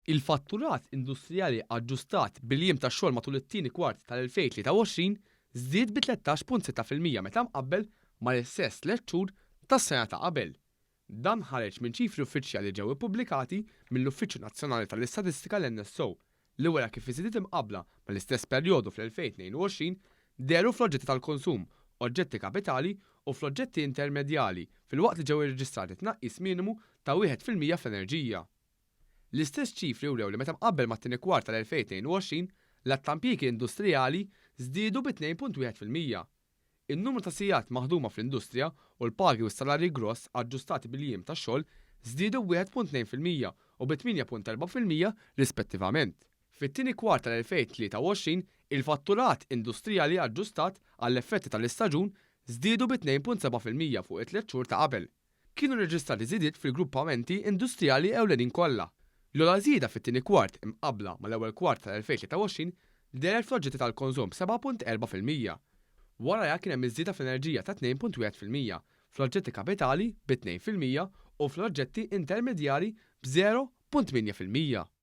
Il-fatturat industrijali aġġustat bil-jiem tax-xogħol matul it-tieni kwart tal-2023 żdied bi 13.6% meta mqabbel mal-istess tlett xhur tas-sena ta' qabel. Dan ħareġ minn ċifri uffiċjali li ġew ippubblikati mill-Uffiċċju Nazzjonali tal-Istatistika l-NSO li wera kif iż-żidiet imqabbla mal-istess perjodu fl-2022 dehru fl-oġġetti tal-konsum, oġġetti kapitali u fl-oġġetti intermedjali filwaqt li ġew irreġistrati tnaqqis minimu ta' 1% fl-enerġija. L-istess ċifri wrew li meta mqabbel mat-tieni kwart tal-2022, l-għadd ta' impjiegi industrijali żdiedu bi 2.1%. In-numru ta' sigħat maħduma fl-industrija u l-pagi u s-salarji gross aġġustati bil-jiem tax-xogħol żdiedu b'1.2% u bi 8.4% rispettivament. Fit-tieni kwart tal-2023, il-fatturat industrijali aġġustat għall-effetti tal-istaġun żdiedu bi 2.7% fuq it-tliet xhur ta' qabel. Kienu rreġistrati żidiet fil-gruppamenti industrijali ewlenin kollha. L-ogħla żieda fit-tieni kwart imqabbla mal-ewwel kwart tal-2023 dehret fl-oġġetti tal-konsum b'7.4%. Warajha kien hemm iż-żieda fl-enerġija ta' 2.1%, fl-oġġetti kapitali bi 2% u fl-oġġetti intermedjari b'0.8%.